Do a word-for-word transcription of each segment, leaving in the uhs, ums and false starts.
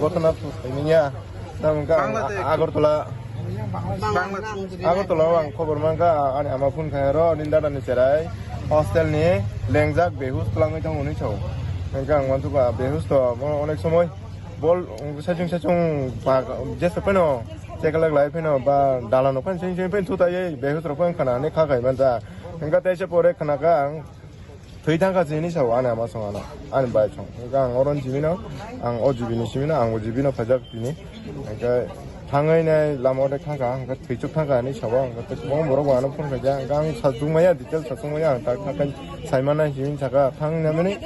Kotona phaimanya, tamo wngkha ang Bangladesh. Agartala, Bangladesh. Agartala o ang khobor mankha, ani ama phone khai aro, nini dada ni cherai, hostel ni lengjak behus twlangwi tongo hinwi sao. Hwnkhe ang uansukha behus to, mo onek somoi bol, saichung saichung ba, jesa pheno, chekalak lai pheno, ba dalano phano sing sing phano thutaiwi behus rok phano khana hinwi kha khai manja. Hwnkhe teisa pore khanakha ang, Thwi thangkha chini sao ani ama song ano, ani bai song. Hwnkhe ang oro ni simi no, ang o G B ni simi no, ang o G B no phaijak tini. Hwnkhe thangwi nai lama o de thangkha, hwnkhe thwichuk thangkha hinwi sao, hwnkhe tei kwbangma borok bo ano phone khaijak, hwnkhe ang sajwk maya, detail sajwk maya, ang tak tak khai saimannai hinwi sakha, thangwi nai mani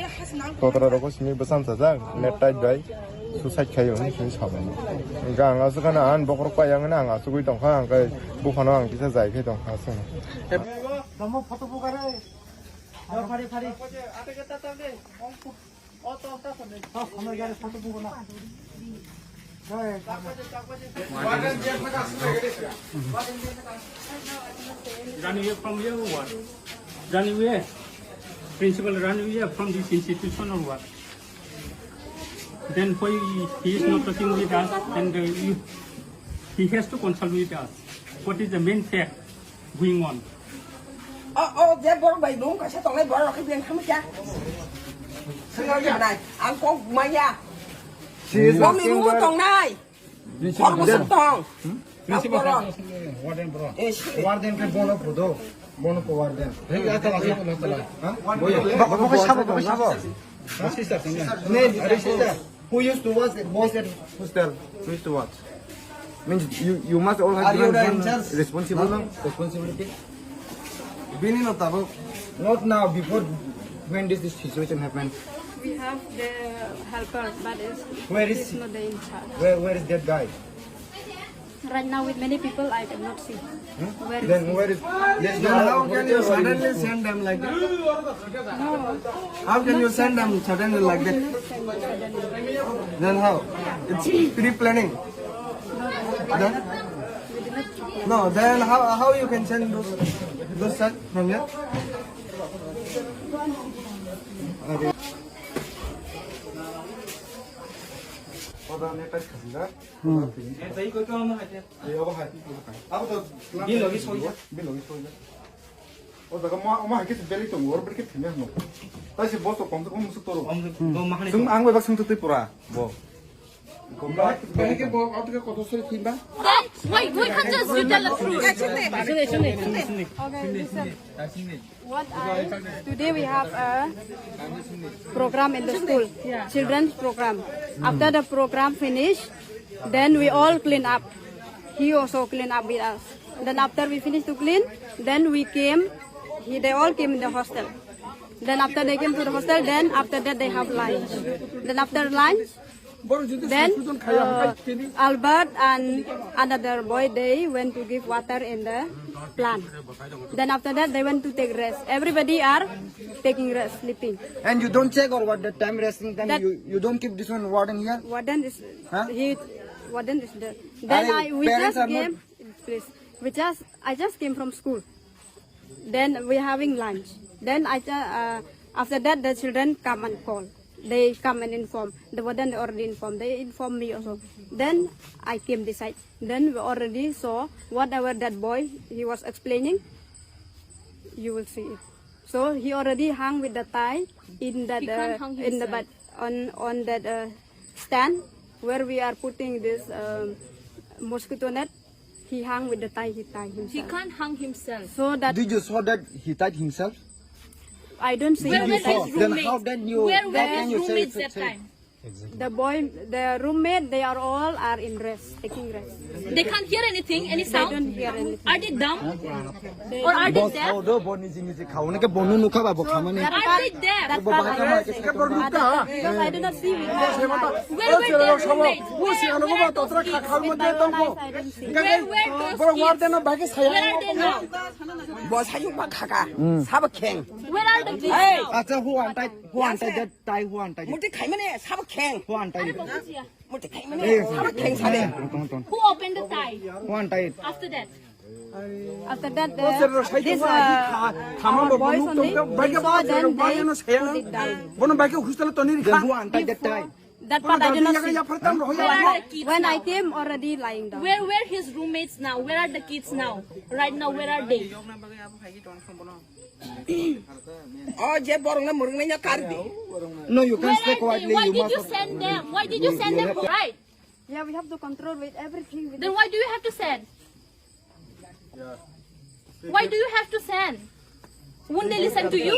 kotora rok o simi bwsam sajak, net tight bai suicide khai hinwi simi sao. Hwnkhe ang aswk kheno ani bokhorok pai yang hwnwi ang asugwi tongkha, hwnkhe buphano ang kisa jai khai tongkha aswk. Running away from your ward. Running away. Principal run away from this institution or what? Then why he is not talking with us? And uh, you, he has to consult with us. What is the main fact going on? O, o, je borok bai nung kaisa tongnai borok rok khe beng khamwi kha. Swngo ya nai, ang kok manya. She is Bo asking minung where tongnai. Principal Hor bwswk tong. Principal Ang borok. Warden bro. Eh, si. Warden ke bono pudo. Bono ko warden. Hey, ya tala, ya tala. Ha? Boy, boy, boy, sabo, boy, sabo. Sister, sister. Name, sister. Who used to watch the boys at hostel? Who used to watch? Means you, you must all have Are you given the in some charge? Responsible, no? Responsibility? Bini no tabuk. Not now, before when did this situation happen? We have the helper, but it's, Where is it's she? Not the in charge. Where, where is that guy? Right now, with many people, I cannot see. Hmm? Where is Then he? Where is? There's Then no how can you authority or suddenly anything? Send them like that? No. How can you send them suddenly like that? Then how? It's pre-planning. Then? No, then how, how you can send those, those such from here? Okay. Hold on, let us consider. Hmm. Abo to bill logi soya. Bill logi soya. O jaga ma, ma hakhe se belai tongo, or belai khe thangya hano. Tai se boss to kom se kom musuk toro. Kom se kom mahani. Sung ang bai bak sung tu pura. Bo. Belai khe bo, auto ke koto sori thimba. Why, why can't just you tell the truth? Actually, actually, actually. Okay, listen. What I, today we have a program in the school, children's program. After the program finish, then we all clean up. He also clean up with us. Then after we finish to clean, then we came, he, they all came in the hostel. Then after they came to the hostel, then after that they have lunch. Then after lunch, Then, uh, Albert and another boy, they went to give water in the plant. Then after that, they went to take rest. Everybody are taking rest, sleeping. And you don't check or what, the time resting time, That you, you don't keep this one warden here? Warden is, Huh? he, warden is there. Then Are I, we parents just are not came, please, we just, I just came from school. Then we having lunch. Then I, uh, after that, the children come and call. They come and inform. The warden already informed. They informed me also. Then I came this side. Then we already saw whatever that boy he was explaining. You will see it. So he already hung with the tie in that, He can't uh, hang in the himself. Bed, on on that, uh, stand where we are putting this, um, mosquito net. He hung with the tie, he tied himself. He can't hang himself. So that Did you saw that he tied himself? I don't see Where Did were you his saw? Then how roommates? Then you, Where how were can his you say, roommates that say time? The boy, the roommate, they are all are in rest, taking rest. They can't hear anything, any They sound? Don't hear anything. Are they dumb? They Or are they Boss, deaf? How do bo niji niji khao? Nake bonu nukha ba bo khamani. Are they deaf? Bo bahai khamai ke Because I do not see with my eyes. Where were their roommates? Where, where are those kids? With my own eyes, I don't see. Where were those kids? Where are they now? Bo sayuk ba khaka. Sabo kheng. Where are the kids now? Acha, who untied? Who untied that tie? Who untied it? Muti khai mane sabo kheng. Who untied it? Muti khai mane sabo kheng sale. Ton, ton. Who opened the tie? Who untied it? After that. After that, the, this, uh, our boys only, we saw them, they put it down. Bono bai ke hostel toni rikha. Then who untied that tie? That part I do not see. Where are the kids When I now? Came, already lying down. Where, where his roommates now? Where are the kids now? Right now, where are they? Oh, je borok na murung na kar di. No, you Where can't stay are they? Quietly. Why You did you must send them? Why did you send them? Right. Yeah, we have to control with everything. With Then why do you have to send? Why do you have to send? Won't they listen to you?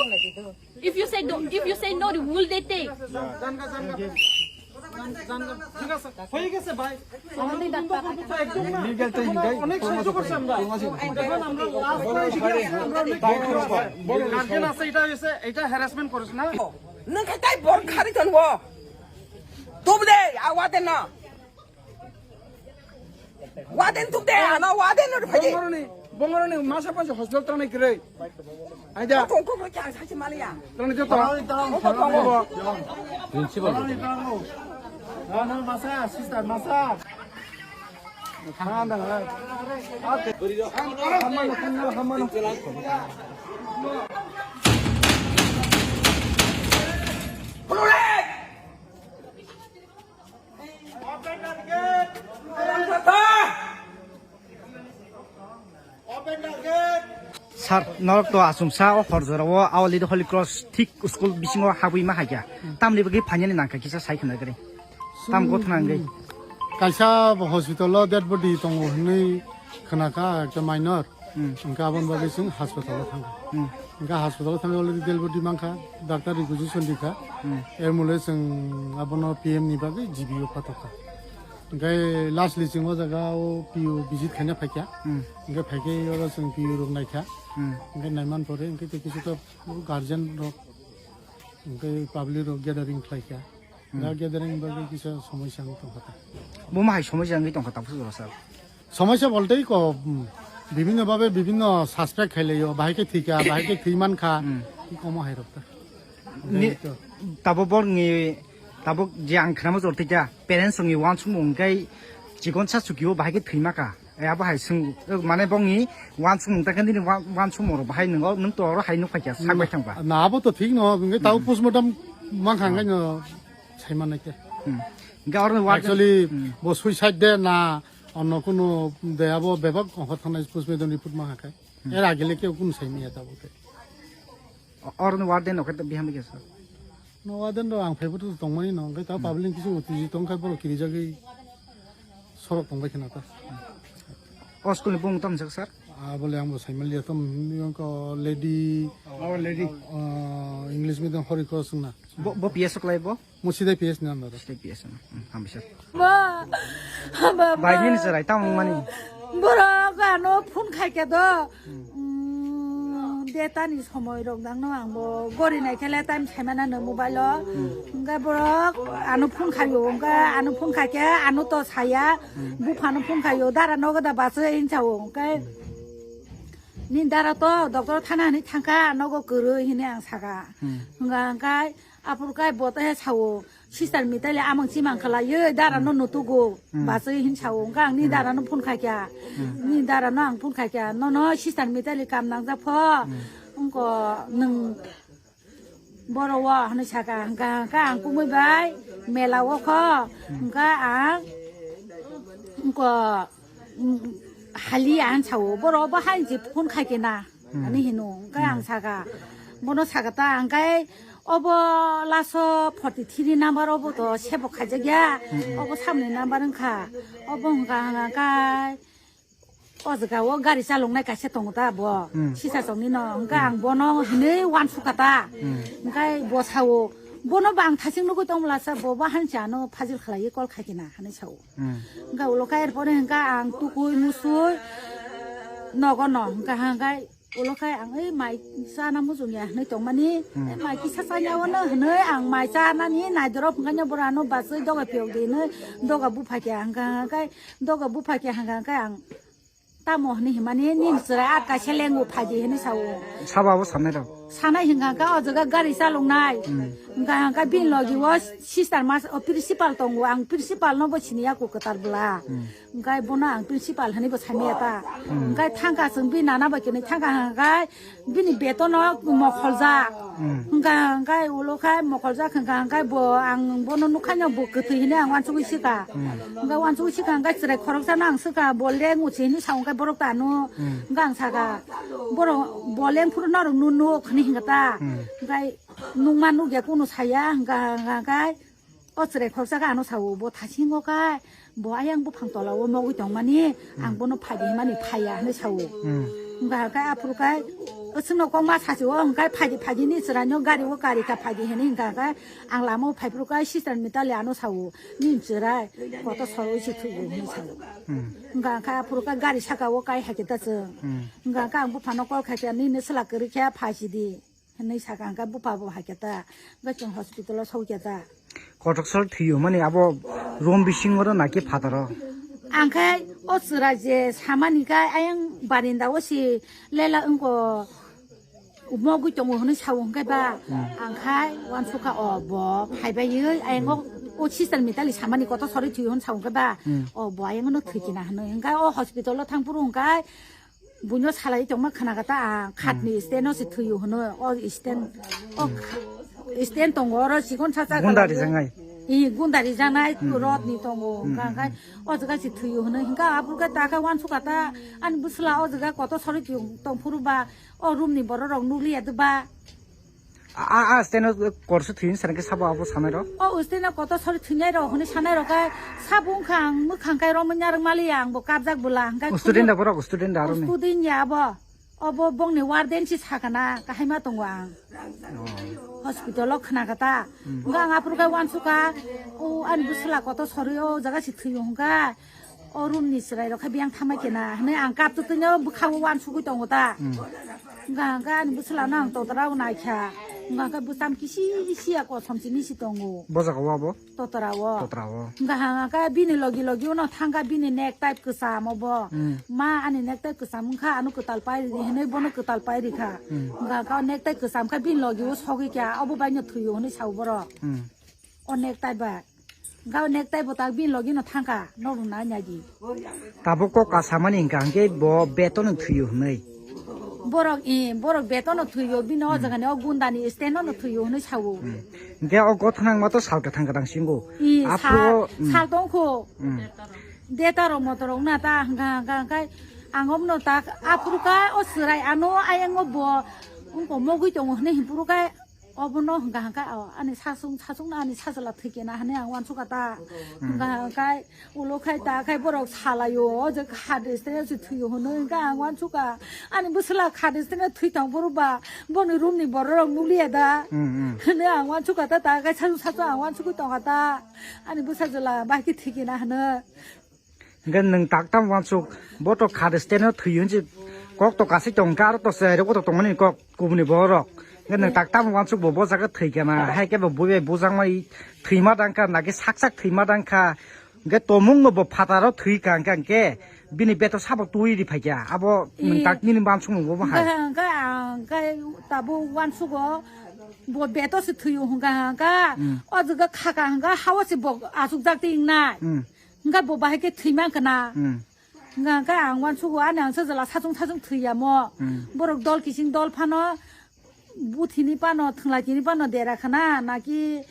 If you say don't, if you say no, will they take? ঠিক আছে, হয়ে গেছে ভাই। আমরা তো বন্ধ করবো তো একদম না। লিগ্যাল তো হিগাই। অনেক সাহায্য করছে আমরা। এখন আমরা লাস্ট পয়েন্টে গিয়ে আমরা অনেক গার্জিয়ান আছে, এটা হয়েছে, এটা হ্যারাসমেন্ট করেছে না? Nung khe tai bor khari ton wo. Tub de, a waden no. Waden tub de, ano waden no phai de. Bongoroni, bongoroni masa pansa hospital tranai kre. Aida. Tong ko ko kya sa chi maliya. Tranai joto. Tong ko tong ko. Principal. Ano masa, sister masa. Thang da. Hamano, hamano, hamano. Sir, norok to asumsa o hor jora o Our Lady Holy Cross thik school bisingo habwi ma haikya. Tamni bagwi phainani nangkha kisa sai khna gari. Tam gotna ngai. Kaisa hospital o dead body tongo hinwi khna kha ekta minor. Hmm. Hingke aboni bagwi chwng hospital o thangkha. Hmm. Hingke hospital o thangkhe already dead body mankha, doctor requisition rikha. Hmm. Er mole chwng abono P M ni bagwi G B o phatok kha. Hingke lastly chwng o jaga o P O visit khaina phaikha. Hmm. Hingke phaikhe oro chwng P O rok naikha. Hmm. Hingke naiman pore hingke tei kisu to guardian rok hingke public rok gathering khlaikha. Hmm. Da gathering bagwi kisa somosya wng tongkha ta. Bo ma hai somosya wngwi tongkha ta, busi rw sir. Somosya bolte ko, hmm, bibhinno bhabe bibhinno suspect khai laio, bahai khe thwikha, bahai khe thwi mankha, hmm, ki komo hai rok ta. Ni, Dai to. Tabo borni, tabo je ang khnama jor thikya, parents rokni uansukmung wngkai chikon sa chukio bahai khe thwi maka. Eh, abo hai swng, eh, mane bongni uansukmung ta khe nini uan-, uansukmung rok bahai nwngo, nwng to oro hai nuk phaikya, sak bai thangba. Na, abo to thik no, hwnkhe tabo, hmm, postmortem mankha, hmm, hwnkhe no sai mannai khe. Hmm. Hwnkhe oro warden, actually, hmm, bo suicide de na onno kuno de, abo bebak ongkhor thangnai postmortem report mankha khe. Hmm. Er agile keu kuno sai manya tabo khe. O-, oro ni warden no khe biham khe sir. No, warden rok ang phaibo to tongmani no, hwnkhe ta, hmm, public kisa uttejito wngkha borok kirijagwi sorok tongbai khna ta. O school ni bumung tamo sak sir? Ah, bole ang bo saimanliya tamo, wngkha lady, oh, lady, ah, English medium Holy Cross wngna. Bo, bo P S o klai bo? Mo sidai P S ni under. Sidai P S no. Hmm, hambai sir. Ba, ba, ba. Bai nini chwrai tamo wngmani? Borok ano phone khaikhe do. Hmm. Mm, data ni somoi rok dang no ang bo gori nai khe le time sai mana no mobile o. Hmm. Hwnkhe borok ano phone khaio, hwnkhe ano phone khaikhe ano to saya, hmm, buphano phone khaio, dara nogo da baso hinsa o, hwnkhe, hmm, ni dara to doctor thana hinwi thangkha, nogo kwrwi hinwi ang saka. Hmm. Hwnkha hwnkhe aphuru kai bo to he sao. Sister Mitali amang chimang khalaiwi dara no nutugo. Hmm. Basui hin sao, hwnkha ang ni, hmm, dara no phone khaikha. Hmm. Ni dara no ang phone khaikha. Nono sister Mitali kam nangjak pho. Hmm. Wngkha nwng boro o hinwi saka, hwnkha, hwnkha ang kumui bai mela o kho. Hmm. Hwnkha ang wngkha, mm, hali ang sao. Boro bo hai je phone khaikhe na. Hmm. Ani hino, hwnkhe ang, hmm, saka, bono saka ta, hwnkhe obo laso forty three number obo to sebo khaijak ya, hmm, hmm, obo samni number wngkha, obo wngkha, hwnkhe o jaga o gari chaloknai kaisa tongo ta bo, hmm, sisa chongni no, hwnkhe, hmm, ang bono hinwi uansukha ta, hmm, hwnkhe bo sao, bono bo ang thaching nugwi tongmwla sa, bo bo hancha ano phajil khlaiwi call khaikhe na, hinwi sao. Hmm. Hwnkhe ulo khe er pore hwnkhe ang tukui musui nogo no hwnkhe hwnkhe ulo khe ang ei mai chana muchung ya hinwi tongmani, hmm, ei mai kisa chanya o no hinwi ang mai chanani naidorop hwnkhe borok ano bachwi doga phiyok di hinwi doga bupha khe hwnkhe hwnkhe doga bupha khe hwnkhe hwnkhe ang Tamo hwnwi himani nini chwrai a kaisa lengo phaidi hwnwi sao. Sabo abo sanai rok? Sanai hingka ka o jaga gari chaloknai. Hmm. Hingka hingka bini logi o sister mas o principal tongo. Ang principal no bo siniya ko kwtal bwla. Hmm. Hingka bono ang principal hani bo samiya ta. Hmm. Hingka thangka chwng bini nana bai kini thangka hingka bini betono mokholjak. Hmm. Hingka hingka ulo kha mokholjak hingka hingka bo ang bono nukha no bo kwthwi hini ang wansugwi sika. Hmm. Hingka wansugwi sika hingka chwrai khoroksa no ang sika bo leng uchi hini sa hingka borok ta ano. Hmm. Hingka ang saka. Borok bo lengphuru norok nuk nuk hwnwi hwnkha ta. Hmm. Hwnkhe nukma nukya kunu saya hwnkha hwnkha hwnkhe o chwrai khoroksa khe ano sao bo thasingo khe bo ayang buphang tola o mogwi tongmani ang bono phaidi hwnmani phaiya hwnwi sao. Hmm. Hwnkha hwnkhe aphuru khe o chwngno kokma sachi o hwnkhe phaidi phaidi ni chwraino gari o kari kha phaidi hwnwi hwnkha hwnkhe ang lama o phaiphuru khe sister Mitali ano sao nini chwrai koto sorwi se thwigo hwnwi sao. Hmm. Hwnkha hwnkhe aphuru khe gari saka o kai hai khe ta chwng. Hmm. Hwnkha hwnkhe ang buphano call khai khe, "Nini swla kwrwi khe phaisidi," hwnwi sakha hwnkhe bupha bo hai khe ta, hwnkhe chwng hospital o sokya ta. Kothok sor thwiyo mani abo room bisingo ro naki phataro? Ang khe o chwrai je samani khe ayang barinda o si lela wngko mogwi tongo hwnwi sao hwnkhe ba, hmm, ang khai wansukha o bo phaibai ayang o sister Mitali samani koto sorwi thwiyo hwnwi sao hwnkhe ba, hmm, o bo ayang no thwikina hwnwi hwnkhe o hospital o thangphuru hwnkhe Buino salai tongma khna kha ta, ang khatni stand o se thwiyo hwno, o stand, o stand tongo, oro chikon sacha gunda kala rijaknai. I gunda rijaknai, hmm, rod ni tongo, hmm, hwnkha, hmm, hwnkha, o jaga se thwiyo hwno, hwnkha, aphuru khe ta khe wansukha ta, ani bwsla o jaga koto sori tong phuru ba, o room ni borok rok nukliya de ba. A, a, a, steno korso thwini sana khe sabo abo sanai rok? O, steno koto sori thwinai rok hwnwi sanai rok khe sabo wngkha ang mwkhang khe romwi narwk mali ang bo kabjak bwla hwnkhe. O, student da borok, student da aroni? Student ya abo. Obo bongni warden si sakana kahai ma tongo ang. Oh. Hospital o khna kha ta. Hmm. Hwnkha ang aphuru khe wansukha, o, ani bwsla koto sori o jaga si thwiyo hwnkha. O room ni chwrai rok khe biyang thamai kena hwnwi ang kap twtwino bwkha o wansugwi tongo ta. Hmm. Hwnkha hwnkha ani bwsla no ang totra o naikha. Hwnkha hwnkha bwsam kisi kisi ya kosom simi si tongo. Bo jaga o abo? Totra o. Totra o. Hwnkha hwnkha bini logi logi uno thangkha bini necktie kwcham obo. Hmm. Ma ani necktie kwcham wngkha ano kwtal pai ri hwnwi bono kwtal pai rikha. Hmm. Hwnkha hwnkha o necktie kwcham kha bini logi o sogwi kha obo bai no thwiyo hwnwi sao borok. Hmm. O necktie bai. Hwnkhe o necktie bo tak bini logi no thangkha, nok rwna nai di. Tabuk kok kasamani hwnkha hwnkhe bo betono thwiyo hwnwi. Borok, i, borok betono thwiyo, bini o jagani o gundani stand no thwiyo hwnwi sao. Hmm. Hwnkhe o gothanang ma to salka thangka dang singo. I, aphuru sal, o, hmm, sal tongkho. Hmm. Deta rok motor rok na ta hwnkha hwnkha hwnkhe ang omno ta aphuru kha o chwrai ano ayang o bo wngkha mogwi tongo hwnwi hwnphuru kha. Obono hwnkha hwnkha, o, ani sasung, sasung no ani sajla thwikena hwnwi ang wansukha ta. Hmm. Hwnkha hwnkha, ulo khai ta khai borok salaio, o je khade steno se thwiyo hwnwi hwnkha ang wansukha. Ani bwsla khade steno thwi tong phuru ba, boni room ni borok rok nukliya da. Hmm, hmm. Hwnwi ang wansukha ta, ta khai sasung sasung ang wansugwi tongkha ta. Ani bwsajwla bahai khe thwikena hwnwi. Hingke nwng taktam wansuk, bo to khade steno thwiyo hinsi kok to kasai tong khe aro to chwrai rok bo to tongmani kok kubuni borok. Hingke nwng taktam wansuk bo bo jaga thwi khe na, hai khe bo bui bai bujakmani thwima dang kha, naki sak sak thwima dang kha. Hingke tomung no bo phataro thwi kha hingke, hingke bini beto sabo twi ri phai kha. Abo nwng tak nini wansuk bo bo hai. Hingke, hingke, hingke tabuk wansugo bo beto se thwiyo hingke, hingke o jaga khaka hingke hawa se bo achuk jak ti wngnai. Hmm. Hingke bo bahai khe thwi man khna. Hmm. Hingka hingke ang wansukgo ani ang sajwla sachung sachung thwi ya mo. Hmm. Borok dol kiching dol phano buthini phano thwngla kini phano dera khna naki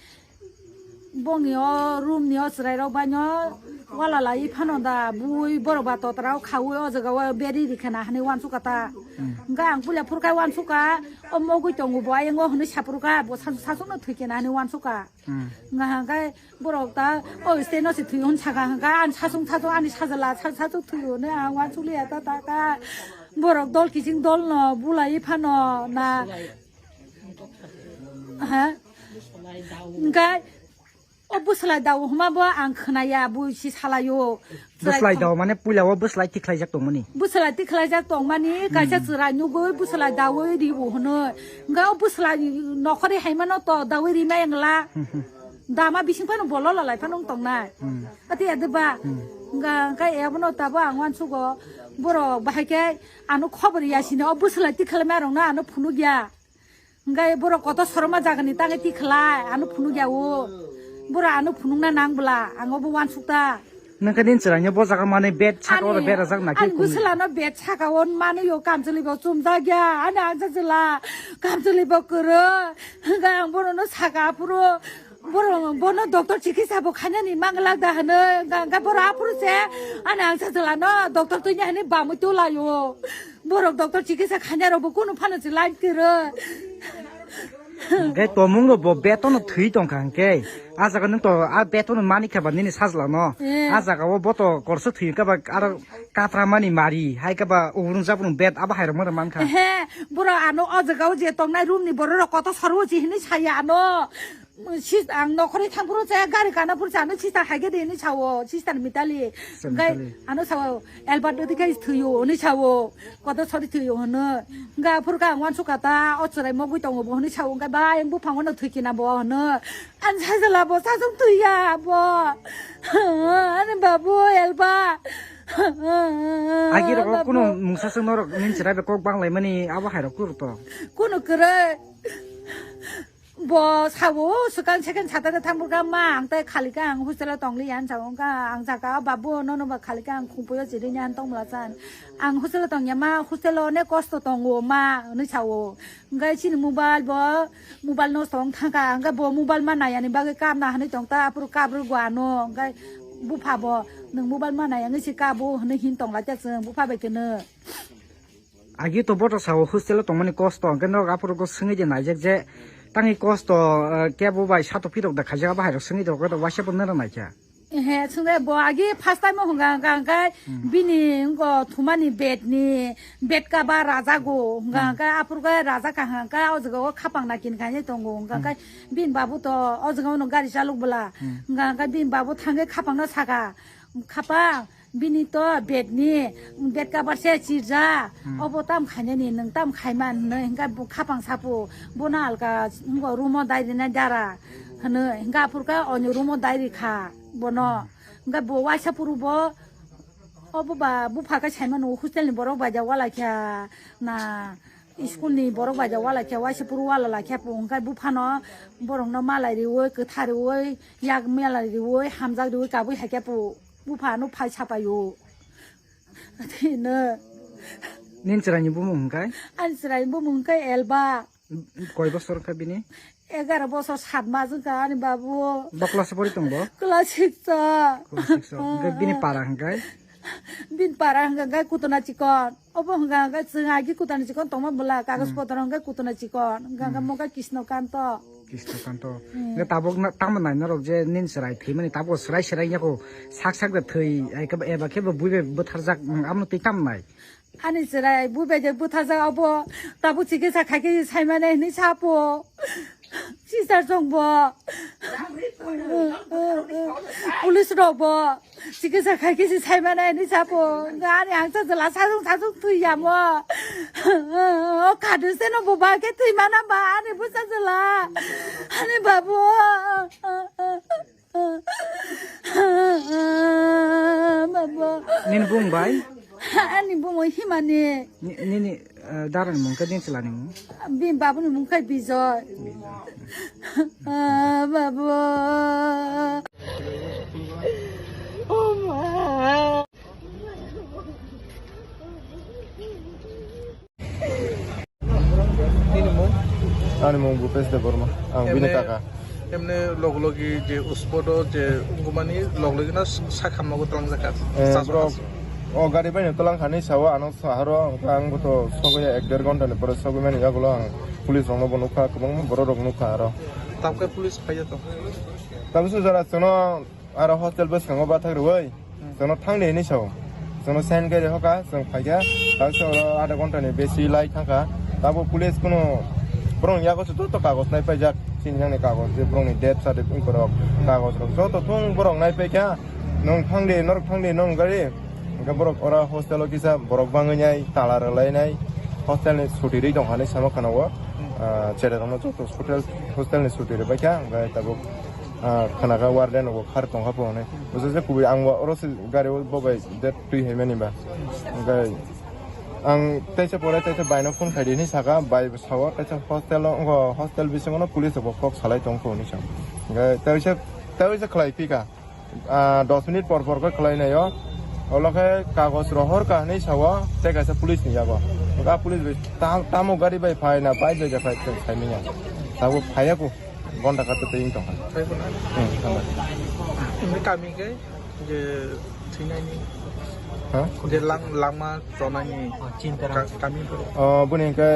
bongni o room ni o chwrai rok bai no wala lai phano da bui borok ba totra o khaui o jaga o beri ri khna hinui wansukha ta. Hmm. Hingke ang puila phurkha wansukha o mogoi tongo bo ayang o hinui saphurkha bo sachung sachung no thwi khna hinui wansukha. Hmm. Hingka hingke borok ta o steno se thwi hwn saka hingka ani sachung sachung ani sajwla sa- sachung thwi hwn ang wansukliya ta ta ka borok dol kiching dol no bulai phano na ha hingke o bwslai dao hwnma bo ang khwnaya bui si salaio. Bwslai dao mane puila o bwslai tikhlaijak tongmani. Bwslai tikhlaijak tongmani kaisa chwrai nugwi bwslai dawi ribo hwnwi. Hwnkhe o bwslai nokhorwi haimano to dawi rimai wngla. Hmm, hmm. Dama bising phano bolol lalai phano wng tongnai. Hmm. Ati ya deba. Hmm. Hwnkhe abono tabo ang uansugo borok bahai khe ano khobor ya sini o bwslai tikhlaima rokno ano phunukya. Hingke borok kotor sorma jagani tangwi tikhlai, ano phunukya o. Borok ano phunukna nang bwla, ang obo uansukta. Nang khe nini chwraino bo jaga manwi bed saka oro berajak na khe ani kunu. Bwswlano bed saka o manwi o kamchwlwi bo chumjakya, ani ang chajwla kamchwlwi bo kwrwi. Hingke ang bonono saka aphuru. Borok bono doctor chikitsa bo khainani manglak da hwnwi, hwnka hwnka borok aphuru se ani ang sajwlano doctor twi hwnwi bamwi tulaio. Borok doctor chikitsa khainai rok bo kunu phano se line kwrwi. Hwnkhe tomung rok bo betono thwi tongkha hwnkhe, ah jaga nwng to ah betono mani kha ba nini sajwlano. Eh. Ah jaga o bo to korso thwi hwnkhe ba aro katra mani mari hai khe ba ubrung jabrung bet abo hai rok mano mankha. He, borok ano o jaga o je tongnai room ni borok rok kotor soro se hwnwi saya ano. Sis, ang nokhorwi thangphuru se, gari kana phuru se, ano sister hai khe de hinwi sao, sister Mitali. Sister hwnkhe Mitali. Ano sao, Albert odi khai thwiyo hinwi sao, kotor sori thwiyo hwnwi. Hwnkhe aphuru khe ang uansukha ta, o chwrai mogwi tongo bo hinwi sao, hwnkhe bai ang buphang ono thwi kina bo hwnwi. Ang sajwla bo sasong thwiya bo. Ani babu, Elba. Agi rok babu. Kuno mungsa se norok nini chwrai bai kok bang laimani abo hai rok kuru to. Kuno kwrwi. Bo sao, swkang second Saturday thangphuru kha ma, ang tei khali kha ang hostel o tong li ya, ang sao, wngkha ang saka, "Babu, nono ba khali kha ang khumpuio chiri ni," ang tong bwla chan. Ang hostel o tong ya ma, hostel o onek kosto tongo ma, hwnwi sao. Hwnkhe chini mobile bo, mobile nosto wng thang kha, hwnkhe bo mobile ma nai ya ni bagwi kap na hwnwi tong ta, aphuru kap rwgo ano, hwnkhe bupha bo, "Nwng mobile ma nai ya wngwi se kabo," hwnwi hin tong lai ta chwng, bupha bai khe no. Agi to boto sao hostel o tongmani kosto, hwnkhe norok aphuru go swngwi de naijak je, tangwi kosto, eh, kebo bai sato pirok da khaijak, abo hai rok swngwi de, waisa bo nero naikha. Ehe, swngwi bo agi first time o hwnka hwnka hwnkhe hmm, bini wngko thumani bed ni, bed cover rajago, hwnka hmm, hwnkhe aphuru khe rajak kha hwnka o jaga o khapang na kin khainai tongo, hwnka hmm, hwnkhe bini babu to o jaga o no gari chalok bwla, hmm, hwnka hwnkhe bini babu thangwi khapang no saka, khapang, bini to bed ni, bed cover se chirja, hmm, obo tam khainani, nwng tam khaiman hwnwi, hwnkhe bo khapang sapo, bono alka wngko room o dai rinai dara hwnwi, hwnkhe aphuru khe onyo room o dai rikha bono, hmm, hwnkhe bo waisa phuru bo, obo ba bupha khe saimano hostel ni borok bai ja walaikha na, school ni borok bai ja walaikha, waisa phuru wala laikha po, hwnkhe buphano borokno malai riwi, kwtha riwi, yak malai riwi, hamjak riwi kabui haikhe po. Bupha no phai sapai o. Thino. Nini chwraini bumung hwnkhe? Ani chwraini bumung hwnkhe Elba. Koi bosor wngkha bini? Egaroh bosor sat mas wngkha ani babu. Bo class pori tongbo? Class six o. Class six o. Hwnkhe bini para hwnkhe? Bini para hwnkhe Kutona Chikon. Obo hwnkha hwnkhe chwng agi Kutona Chikon tongma bwla, kagoj hmm, potro hwnkhe Kutona Chikon. Hwnkha hwnkhe hmm, mokha Krishno Kanto. Krishno Kanto. Hmm. Hwnkhe tabuk na, tamo nai norok je nini chwrai thwimani tabuk swrai swrai yako sak sak da thwi, ai khe eba khe bo bui bai bwtharjak, hmm, abono twi tamo nai? Ani chwrai bui bai je bwtharjak abo tabuk chikisa khaikhe saimane hinwi sapo. Sister chwngbo. Police rokbo. Chikisa khaikhe se saimana hinwi sapo. Ani ang chajwla sajwng sajwng thwi yamo. O khadu seno bo ba khe thwi mana ba ani bo chajwla. Ani babu. Babu. Nini bung bai? Ani bung himani. Ni-, nini, eh, dara ni mung khe nini chwla ni mung? Bini babu ni mung khe Bijoy. Ah, babu. Oh, ma. Nini mung? Ani mung Bhupesh Debbarma. Ang bini kaka. Emne log logi je spot o je ungumani log logi na sakhamno go tlang jaka. Eh, bro, o gari bai no tlang khani sao ano saharo ang bo to sogwi ek der ghonta ni pore sogwi mani yagulo ang police rokno bo nukha, kwbangma borok rok nukha aro. Tabukhe police phaiya to. Tabukhe jora chwngno aro hostel bwskango bathak rwui, hmm, chwngno thangdi hinwi sao. Chwngno sign khe rwkha, chwng phaikha, tabukhe oro adha ghonta ni besi lai thangkha. Tabuk police kunu borokni yago se joto kagoj naipaijak, chini yang ni kagoj, je borokni death certificate wngkorok, kagoj rok joto thung borok naipaikha. Nwng thangdi, norok thangdi, nwng gari. Hwnkhe borok oro hostel o kisa borok bangwi nai tala rwlainai, hostel ni suti rwi tongkha hinwi sama khwnago. Ah, cherai rokno joto hotel, hostel ni suti rwbaikha, hwnkhe tabuk, ah, khwnaga warden rokbo khar tongkha phone. Bwsajak kubui ang bo oro se gari o bobai date twi haimani ba. Hwnkhe Ang teisa pore teisa baino phone khaidi hinwi saka, bai sao teisa hostel o, ongo hostel bisingo no police rok kok salai tongkho hinwi sao. Hwnkhe teisa, teisa khlai phika, ah, dos minute por por khe khlai naio. Olo khe kagoj rohor ka hinwi sao, tei kaisa police ni yago. Hwnkhe a police bai tam-, tamo gari bai phai na, bike bai phai, tei sai manya. Sabo phaiya ko, gonta kata tei wng tongkha. Hmm, tama. Ini kami ke je thwinaini, ha? Je lang-, langma tonani, oh, Chintaram. Ka-, kami borok. Oh, boni hwnkhe,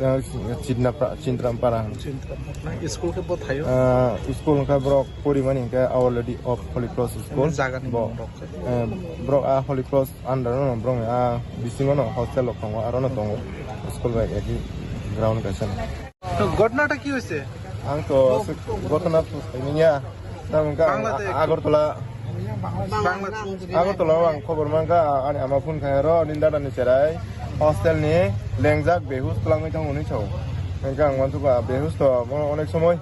uh, Chidnapra-, Chintrampara. Chintaram. Na, school ke bo thayo? Uh, school hwnkhe borok porimani hwnkhe Our Lady of Holy Cross School. Jagani borok khe? Eh, borok a Holy Cross under no borok a bisingo no hostel rok tongo, aro no tongo school bai eki ground kaisa no. তো ঘটনাটা কি হয়েছে? Ang to aswk ghotona phai manya. Tamo wngkha ang Bangla de A-, Agartala, Bangla. Agartala o ang khobor mankha, ani ama phone khai aro, nini dada ni cherai hostel ni lengjak behus twlangwi tongo hinwi sao. Hwnkhe ang uansukha behus to mo onek somoi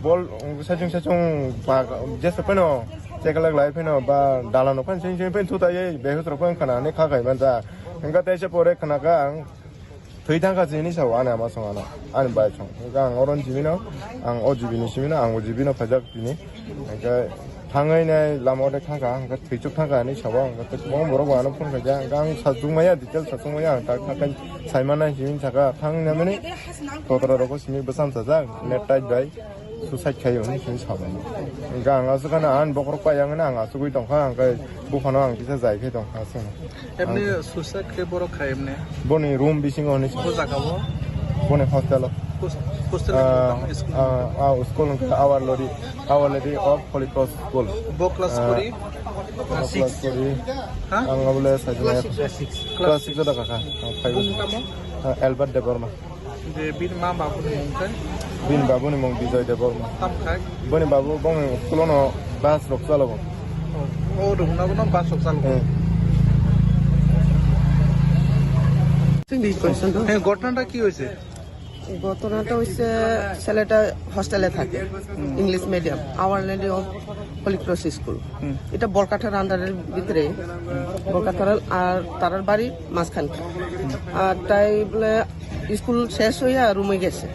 bol saichung saichung ba jeso pheno chekalak lai pheno ba dalano phano sing sing pheno thutaiwi behus rok phano khana hinwi kha khai manja. Hwnkhe teisa pore khanakha ang. Thwi thangkha se hinwi sao ani ama song ano, ani bai song. Hwnkhe ang oro ni simi no, ang o G B ni simi no, ang o G B no phaijak tini. Hwnkhe thangwi nai lama o de thangkha, hwnkhe thwichuk thangkha hinwi sao, hwnkhe kwbangma borok bo ano phone khaijak, hwnkhe ang sachung maya, detail sachung maya, ang tak tak sai mana hinwi saka, thangwi nai mani kotora rok o simi bwsam sajak, net tight bai. Suicide khai hwnwi chwng sabai. Hwnkhe ang aswk ano ani bokhorok pai yang hwnwi ang asugwi tongkha, hwnkhe buphano ang kisa jai khe tongkha aswk. Emni suicide khe borok khai emni? Boni room bisingo hwnwi sa. Bo jaga o? Boni hostel o. Hos-, hostel ni Ah, naam, school ni ah, naam? Ah, school hwnkhe Our Lady, Our Lady of Holy Cross School. Bo class Ah, kori? Class six. Kori. Ha? Ang abole sai Class six. Class six o dakha kha. Ang five. Bung tamo? Ah, Albert Debbarma. Je bini ma babu ni mung khe? Bini babu ni mung Bijoy Debbarma. Tam khai? Bini babu bongni school no bus rok chalogo. O, o rungna bono bus rok chalogo. Hmm. Hey, ঘটনাটা কি হয়েছে? ঘটনাটা হইছে ছেলেটা হোস্টেলে থাকে, English medium, Our Lady of Holy Cross School. হুম। এটা বলকাঠার আন্ডারের ভিতরে, বলকাঠার আর তারার বাড়ি মাঝখানটা। আর তাই বলে স্কুল শেষ হইয়া রুমে গেছে।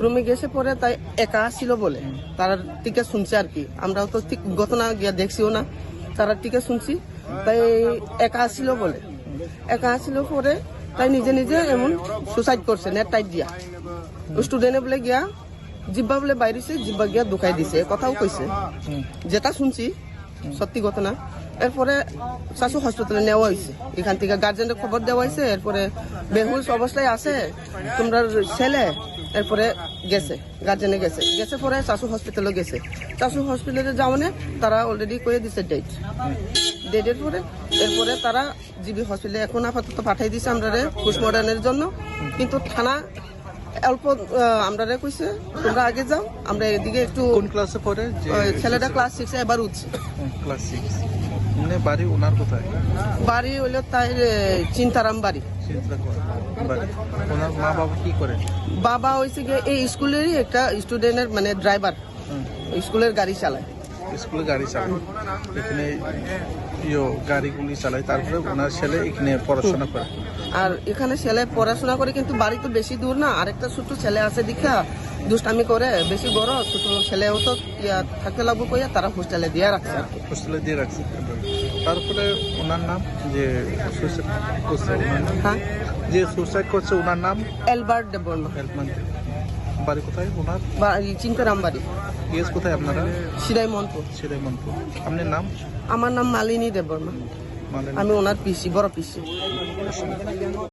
রুমে গেছে পরে তাই একা ছিল বলে, তারা থেকে শুনছে আর কি, আমরাও তো ঠিক ঘটনা গিয়া দেখছিও না, তারা থেকে শুনছি। তাই একা ছিল বলে, একা ছিল পরে তাই নিজে নিজে এমন সুসাইড করছে নেট টাইট দিয়া। স্টুডেন্টে বলে গিয়া জিব্বা বলে বাইরেছে, জিব্বা গিয়া দুখাই দিছে, কথাও কইছে, হুম। যেটা শুনছি। সত্যি ঘটনা। এরপরে চাচু হসপিটালে নেওয়া হয়েছে, এখান থেকে গার্জেনদের খবর দেওয়া হয়েছে। এরপরে বেহুশ অবস্থায় আছে তোমরা ছেলে, এরপরে গেছে, গার্জেনে গেছে, গেছে পরে চাচু হসপিটালে গেছে। চাচু হসপিটালে যাওয়ানে তারা অলরেডি কয়ে দিছে ডেট। ডেটের পরে, এরপরে তারা জিবি হসপিটালে এখন আপাতত পাঠিয়ে দিছে আমরা রে পোস্টমর্টমের জন্য। কিন্তু থানা অল্প, আহ, আমরারে কইছে, "তোমরা আগে যাও, আমরা এদিকে একটু।" কোন ক্লাসে পড়ে? যে ওই ছেলেটা ক্লাস সিক্সে এবার উঠছে। হুম, ক্লাস সিক্স। মানে বাড়ি ওনার কোথায়? বাড়ি হইলো তাই, এ, চিন্তারাম বাড়ি। চিন্তারাম বাড়ি। ওনার মা বাবা কি করে? বাবা হইছে গিয়ে এই স্কুলেরই একটা স্টুডেন্টের, মানে, ড্রাইভার। হুম। স্কুলের গাড়ি চালায়। স্কুলে গাড়ি চালায়, এখানে ইয়ো গাড়িগুলি চালায়, তারপরে ওনার ছেলে এখানে পড়াশোনা করে। আর এখানে ছেলে পড়াশোনা করে, কিন্তু বাড়ি তো বেশি দূর না, আরেকটা ছোট্ট ছেলে আছে দীক্ষা, দুষ্টামি করে, বেশি বড় ছোট ছেলেও তো ইয়া থাকতে লাগবো কইয়া তারা হোস্টেলে দিয়ে রাখছে আর কি। হোস্টেলে দিয়ে রাখছে। তারপরে ওনার নাম যে সুইসাইড করছে, ওনার নাম? হ্যাঁ। যে সুইসাইড করছে ওনার নাম? এলবার্ট দেববর্মা। এলবার্ট। বাড়ি কোথায় ওনার? বা-, এই চিন্তারাম বাড়ি। গেস কোথায় আপনারা? সিরাইমনপুর। সিরাইমনপুর। আপনার নাম? আমার নাম মালিনী দেববর্মা। মালিনী। আমি ওনার পিসি, বড় পিসি।